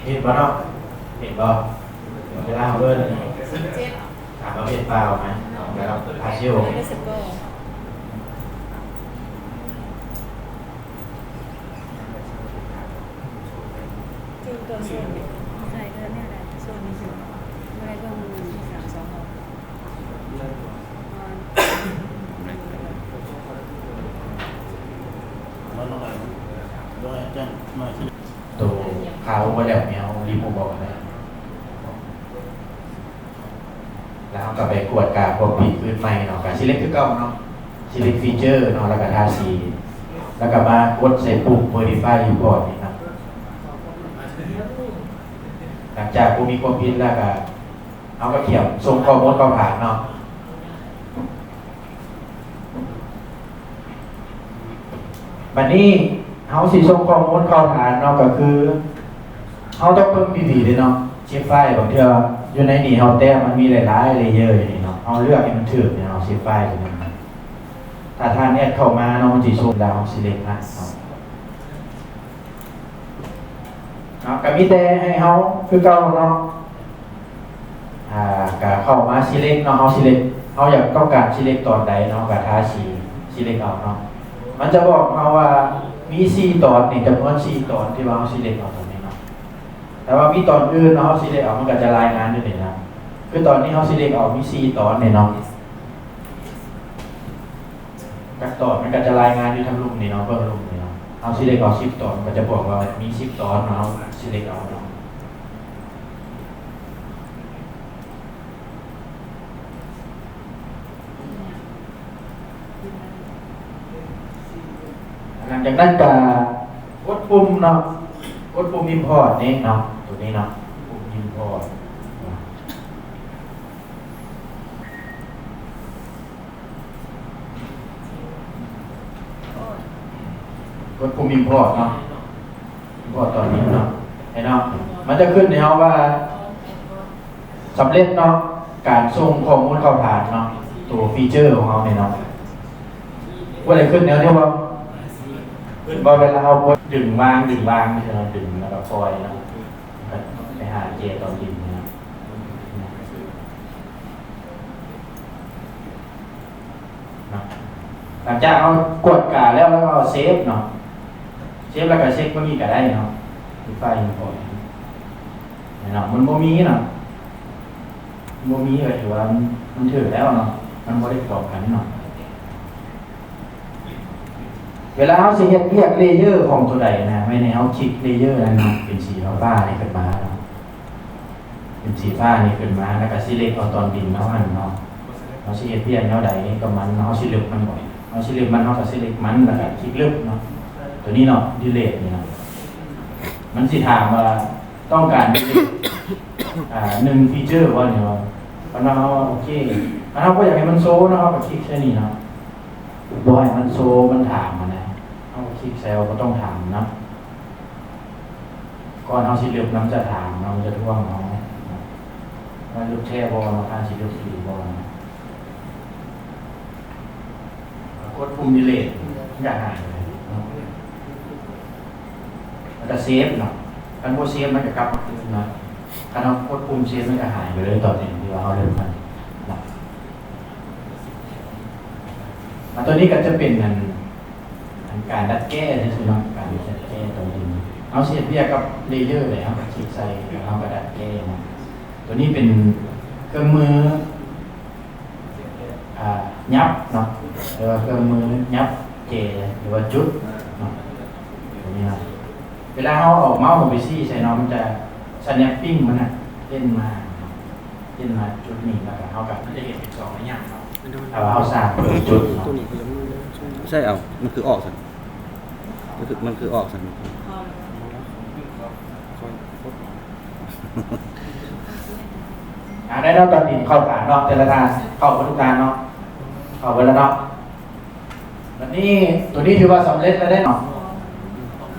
ເຫັນບໍ່ເນາະ? ເຫັນບໍ່? ເວລາເຮົາເອີ້ນ ຖາມວ່າເຮັດເປົ່າໄໝ? ແລ້ວພາຊິໂອ ຄືຕົວສ່ວນນີ້ ໃສ່ເທື່ອແນວໃດ ສ່ວນນີ້ຄືບໍ່ໄດ້ເບິ່ງ ສາມສອງຫົກ ໂຕຂາວບໍ່ແລ້ວ ແມວຣີບອອກໄດ້. ແລ້ວເຮົາກໍໄປກວດກາຄວາມຜິດຄືນໃໝ່ເນາະ ກໍ select ຄືເກົ່າເນາະ select feature ເນາະ ແລ້ວກໍທາສີ ແລ້ວກໍມາກົດໃສ່ປຸ່ມ verify import ນີ້ເນາະ. ຫຼັງຈາກບໍ່ມີຄວາມຜິດແລ້ວກໍ ເຮົາກໍກຽມສົ່ງຂໍ້ມູນເຂົ້າຖານເນາະ. ບັດນີ້ເຮົາຊິສົ່ງຂໍ້ມູນເຂົ້າຖານເນາະ ກໍຄືເຮົາຕ້ອງເບິ່ງດີໆເດ້ເນາະ zip file ບາງເທື່ອຢູ່ໃນນີ້ເຮົາແຕ້ມມັນມີຫຼາຍໆ layer ຢູ່ນີ້ເນາະ ເຮົາເລືອກໃຫ້ມັນຖືກນີ້ເນາະ zip file ຕົວນີ້. ຖ້າທ່ານ add ເຂົ້າມາເນາະ ມັນຊິສົ່ງ ແລ້ວເຮົາ select ໃຫ້ເນາະ ເນາະ ກໍມີແຕ່ໃຫ້ເຮົາຄືເກົ່າເນາະ ອ່າ ກໍເຂົ້າມາ select ເນາະ ເຮົາ select ເຮົາຢາກຕ້ອງການ select ຕອນໃດເນາະ ກໍທາສີ select ເອົາເນາະ. ມັນຈະບອກເຮົາວ່າມີສີ່ຕອນນີ້ ຈຳນວນສີ່ຕອນທີ່ວ່າເຮົາ select ເອົາຕອນນີ້ເນາະ. ແຕ່ວ່າມີຕອນອື່ນເນາະ ເຮົາ select ເອົາ ມັນກໍຈະລາຍງານຢູ່ນີ້ນະ. ຄືຕອນນີ້ເຮົາ select ເອົາມີສີ່ຕອນນີ້ເນາະ. ຈັກຕອນ ມັນກໍຈະລາຍງານຢູ່ທາງລຸ່ມນີ້ເນາະ ເບື້ອງລຸ່ມນີ້ເນາະ. ເຮົາ select ເອົາສິບຕອນ ກໍຈະບອກວ່າມີສິບຕອນເນາະ ເຮົາ select ເອົາເນາະ. ຫຼັງຈາກນັ້ນກໍກົດປຸ່ມເນາະ ກົດປຸ່ມ import ນີ້ເນາະ ຕົວນີ້ເນາະ ປຸ່ມ import. ກົດປຸ່ມ import ເນາະ import ຕອນນີ້ເນາະ ເຫັນເນາະ ມັນຈະຂຶ້ນໃຫ້ເຮົາວ່າສຳເລັດເນາະ ການສົ່ງຂໍ້ມູນເຂົ້າຖານເນາະ ຕົວ feature ຂອງເຮົານີ້ເນາະ. ບໍ່ໄດ້ຂຶ້ນແນວທີ່ວ່າ ຄືວ່າເວລາເຮົາກົດດຶງວາງ ດຶງວາງ ເວລາເຮົາດຶງແລ້ວກໍປ່ອຍເນາະ ໄປຫາແຈຕອນດຶງເນາະ. ເນາະ ຫຼັງຈາກເຮົາກວດກາແລ້ວ ແລ້ວເຮົາເຊບເນາະ ເຊບແລ້ວກໍເຊັກເບິ່ງອີກກໍໄດ້ເນາະ ອີກຝ່າຍໜຶ່ງກໍໄດ້ເນາະ. ມັນບໍ່ມີເນາະ ບໍ່ມີກໍຖືວ່າມັນ ມັນຖືກແລ້ວເນາະ ມັນບໍ່ໄດ້ພວມກັນເນາະ. ເວລາເຮົາຊິເຮັດວຽກ layer ຂອງຕົວໃດນະ ແມ່ນໃຫ້ເຮົາຄລິກ layer ນັ້ນເນາະ ເປັນສີຟ້າໆນີ້ຂຶ້ນມາເນາະ. ເປັນສີຟ້ານີ້ຂຶ້ນມາ ແລ້ວກໍ select ເອົາຕອນດິນເຮົາຫັ້ນເນາະ. ເຮົາຊິເຮັດວຽກແນວໃດກັບມັນເນາະ ເຮົາຊິລຶບມັນບໍ່ ເຮົາຊິລຶບມັນ ເຮົາກໍ select ມັນ ແລ້ວກໍຄລິກລຶບເນາະ ຕົວນີ້ເນາະ delete ນີ້ເນາະ. ມັນຊິຖາມວ່າຕ້ອງການ delete ອ່າ ໜຶ່ງ feature ບໍ່ນີ້ເນາະ. ຄັນວ່າເຮົາໂອເຄ ຄັນເຮົາບໍ່ຢາກໃຫ້ມັນໂຊເນາະ ເຮົາກໍຄລິກໃສ່ນີ້ເນາະ ບໍ່ໃຫ້ມັນໂຊ ມັນຖາມຫັ້ນນະ ເຮົາກໍຄລິກໃສ່ ເຮົາບໍ່ຕ້ອງຖາມເນາະ. ກ່ອນເຮົາຊິລຶບນຳຈະຖາມເນາະ ມັນຈະທວງເຮົາວ່າລຶບແທ້ບໍ່ເນາະ ທ່ານຊິລຶບອີ່ຫຼີບໍ່ເນາະ. ກົດປຸ່ມ delete ມັນຈະຫາຍໄປເນາະ ແລ້ວກໍ save ເນາະ. ຄັນບໍ່ save ມັນຈະກັບມາຄືນເນາະ. ຄັນເຮົາກົດປຸ່ມ save ມັນຈະຫາຍໄປເລີຍ ຕອນນີ້ທີ່ວ່າເຮົາລຶບມັນເນາະ. ອາ ຕົວນີ້ກໍຈະເປັນອັນ ອັນການດັດແກ້ຊື່ໆເນາະ ການດັດແກ້ຕົວນີ້ ເຮົາຊິເຮັດວຽກກັບ layer ໃດ ເຮົາກໍຄລິກໃສ່ ແລ້ວເຮົາກໍດັດແກ້ເນາະ. ຕົວນີ້ເປັນເຄື່ອງມື ອ່າ ຫຍັບເນາະ ຫຼືວ່າເຄື່ອງມືຫຍັບແຈ ຫຼືວ່າຈຸດເນາະ ຕົວນີ້ເນາະ. ເວລາເຮົາເອົາເມົາສ໌ລົງໄປຊີ້ໃສ່ເນາະ ມັນຈະ snapping ມັນນະ ເຕັ້ນມາເນາະ ເຕັ້ນມາຈຸດນີ້ ແລ້ວກໍເຮົາກໍ ມັນຈະເຮັດເປັນສອງໄລຍະເນາະ. ຖ້າວ່າເຮົາສ້າງເພີ່ມຈຸດເນາະ ໃຊ່ ເອົ້າ ມັນຄືອອກຊັ້ນ ມັນຄື ມັນຄືອອກຊັ້ນ ຄ່ອຍກົດ ອ່າ ໄດ້ເນາະ ຕອນນີ້ເຂົ້າຖານເນາະ ແຕ່ລະທ່ານເຂົ້າເບິດທຸກທ່ານເນາະ ເຂົ້າເບິດແລ້ວເນາະ. ບັດນີ້ ໂຕນີ້ຖືວ່າສຳເລັດແລ້ວເດ້ເນາະ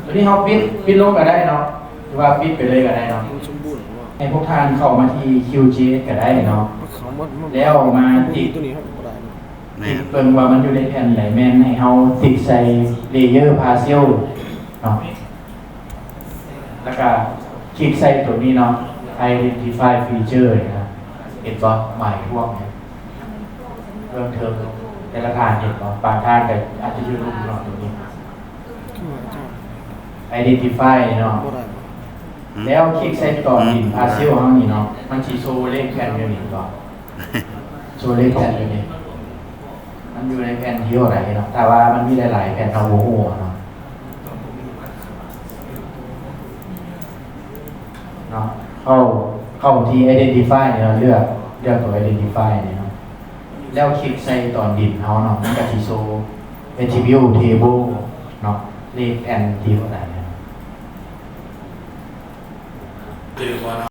ໂຕນີ້ເຮົາປິດ ປິດລົງກໍໄດ້ເນາະ ຖືວ່າປິດໄປເລີຍກໍໄດ້ເນາະ ມັນສົມບູນບໍ່ ໃຫ້ພວກທ່ານເຂົ້າມາທີ່ ຄິວຈີເອັສ ກໍໄດ້ເນາະ ເຂົ້າໝົດ ແລ້ວມາຕິດ ໂຕນີ້ເຮົາກໍບໍ່ໄດ້ເນາະ ແມ່ນ ຕິດເບິ່ງວ່າມັນຢູ່ໃນແຜ່ນໃດ ແມ່ນໃຫ້ເຮົາຕິດໃສ່ layer partial ເນາະ ແລ້ວກໍຄລິກໃສ່ໂຕນີ້ເນາະ identify feature ນີ້ນະ ເຫັນບໍ່ ໝາຍພວກນີ້ ເບິ່ງເຖິງ ແຕ່ລະທ່ານເຫັນບໍ່ ບາງທ່ານກໍອາດຈະຢູ່ລຸ່ມເນາະ ໂຕນີ້ identify ເນາະ ບໍ່ໄດ້ບໍ່ ແລ້ວຄລິກໃສ່ຕອນດິນ partial ເຮົານີ້ເນາະ ມັນຊິໂຊເລກແຜ່ນຢູ່ນີ້ບໍ່ ໂຊເລກແຜ່ນຢູ່ນີ້ ມັນຢູ່ໃນແຜ່ນທີ່ເທົ່າໃດເນາະ ຖ້າວ່າມັນມີຫຼາຍໆແຜ່ນ ເຮົາບໍ່ຮູ້ເນາະ ເນາະ ເຂົ້າ ເຂົ້າທີ່ identify ນີ້ເນາະ ເລືອກ ເລືອກຕົວ identify ນີ້ເນາະ ແລ້ວຄລິກໃສ່ຕອນດິນເຮົາເນາະ ມັນກໍຊິໂຊ attribute table ເນາະ ເລກແຜ່ນທີ່ເທົ່າໃດເນາະ.